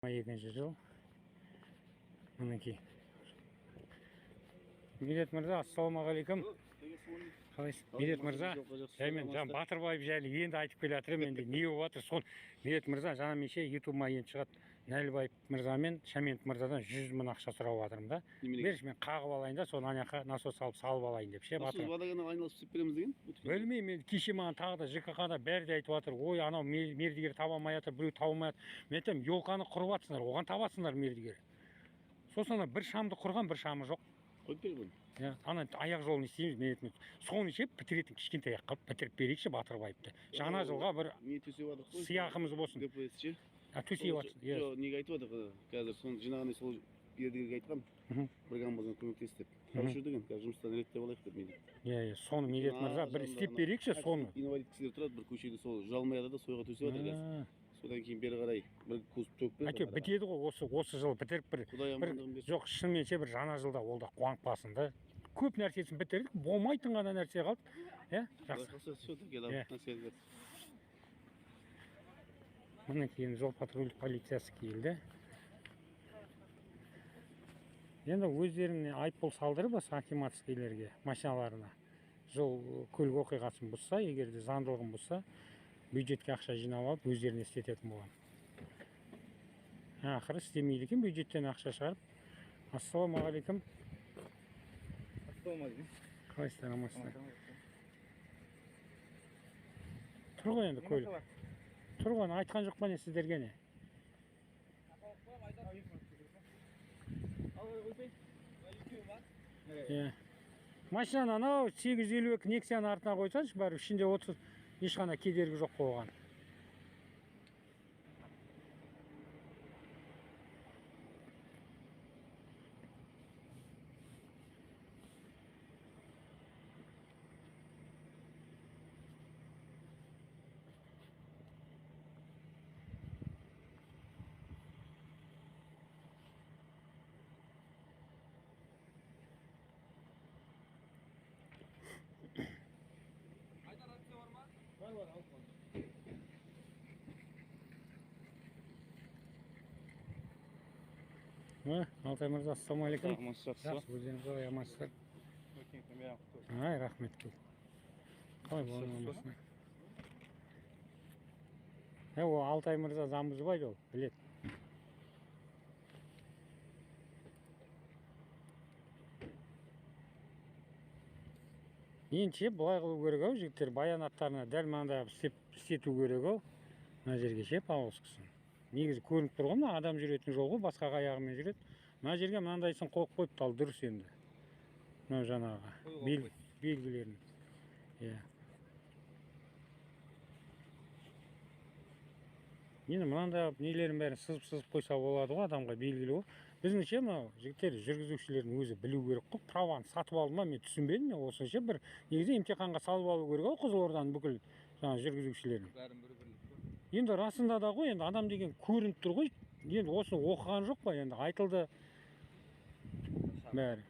Екінші жыл. Мінекей. Медет мырза, ассалаумағалейкум. Қалайсыз? Медет мырза, жаймен жаңа Батырбаев жайлы енді айтып келе жатыр едім, енді не болып жатыр сол. Медет мырза, жаңа мен ше ютубыма енді шығады, Нәлібаев мырза мен Шәменов мырзадан 100 000 ақша сұрап жатырмын да. Неменеге? Берші, мен қағып алайын да, соны ана жаққа насос салып салып алайын деп ше. Насос Батыр. водоканал айналысып істеп береміз деген. Білмеймін енді, кеше маған тағы да ЖКХ да бәрі де айтып жатыр, ой, анау мердігер таба алмай жатыр, біреу таба алмай жатыр. Мен айтамын, елканы құрып жатсыңдар, оған табасыңдар мердігер. Сосын ана бір шамды құрған, бір шамы жоқ. Қойып бер бұны. Иә, ана аяқ жолын істейміз, мен айтамын, соны ше бітіретін кішкентай ақ қылып бітіріп берейікші Батырбаевты. Жаңа жылға бір Не төсеп жатырық қой. сыйақымыз болсын. ДПС ше. А, төсеп жатсың. Иә. Жоқ, неге айтып жатырық? Қазір соны жинағанда сол мердігерге айтқам. Бір гамбаздан көмектес деп. Хорошо деген, қазір жұмыстан реттеп алайық деп мен. Иә, иә, соны Медет мырза бір істеп берейікші соны. Инвалид кісілер тұрады бір көшеде, сол жүре алмай жатыр да, сойға төсеп жатыр қазір. Содан кейін бері қарай бір кузов төгіп берді. Әйтеуір бітеді ғой осы жылы бітіріп бір Құдай бір амандығын берсін. Жоқ, шынымен ше бір жаңа жылда ол да қуанып қалсын да. Көп нәрсесін бітірдік, болмайтын ғана нәрсе қалды. Иә, Құдай жақсы. қаласа, все таки Иә. да. Связь. Міне кейін жол патрульдік полициясы келді. Енді өздеріне айыппұл салдырып, осы акиматскийлерге машиналарына жол көлік оқиғасын бұзса, егер де заңдылығын бұзса, бюджетке ақша жинап алып өздеріне істететін болған. Ақыры істемейді екен бюджеттен ақша шығарып. Ассалаумағалейкум. Ассалаумағалейкум. Қалайсыздар, амансыздар? Тұр ғой енді көлік. Тұр ғой, айтқан жоқ па не сіздерге не? Иә. Машинаны анау 852 Нексияның артына қойсаңшы, бәрі ішінде отыз, ешқандай кедергі жоқ қой оған. Бар бар, алып қойдым. Ә, Алтай мырза, ассалаумағалейкум. Жақсы. Жақсы, өздеріңіз қалай, амансыздар? Ай, рахмет көп. Қалай болған? Ә, ол Алтай мырза заң бұзбайды, ол біледі. Енді ше былай қылу керек ау, жігіттер, баянаттарына дәл мынандай қылып істеп істету керек ау. Мына жерге ше полоскасын. Негізі көрініп тұр ғой, мына адам жүретін жол ғой, басқа аяғымен жүреді. Мына жерге мынандайсын қойып қойыпты, ал дұрыс енді. Мынау жаңағы белгілерін. Иә. Енді мынандай қылып нелерін бәрін сызып-сызып қойса болады ғой, адамға белгілі ғой. Біздің ше мынау жігіттер, жүргізушілердің өзі білу керек қой. Праваны сатып алды ма, мен түсінбедім мен осыны ше, бір негізі емтиханға салып алу керек ау Қызылорданың бүкіл жаңағы жүргізушілерін. Бәрін бір бірлік қой. Енді расында да ғой, енді адам деген көрініп тұр ғой. Енді осыны оқыған жоқ па, енді айтылды бәрі.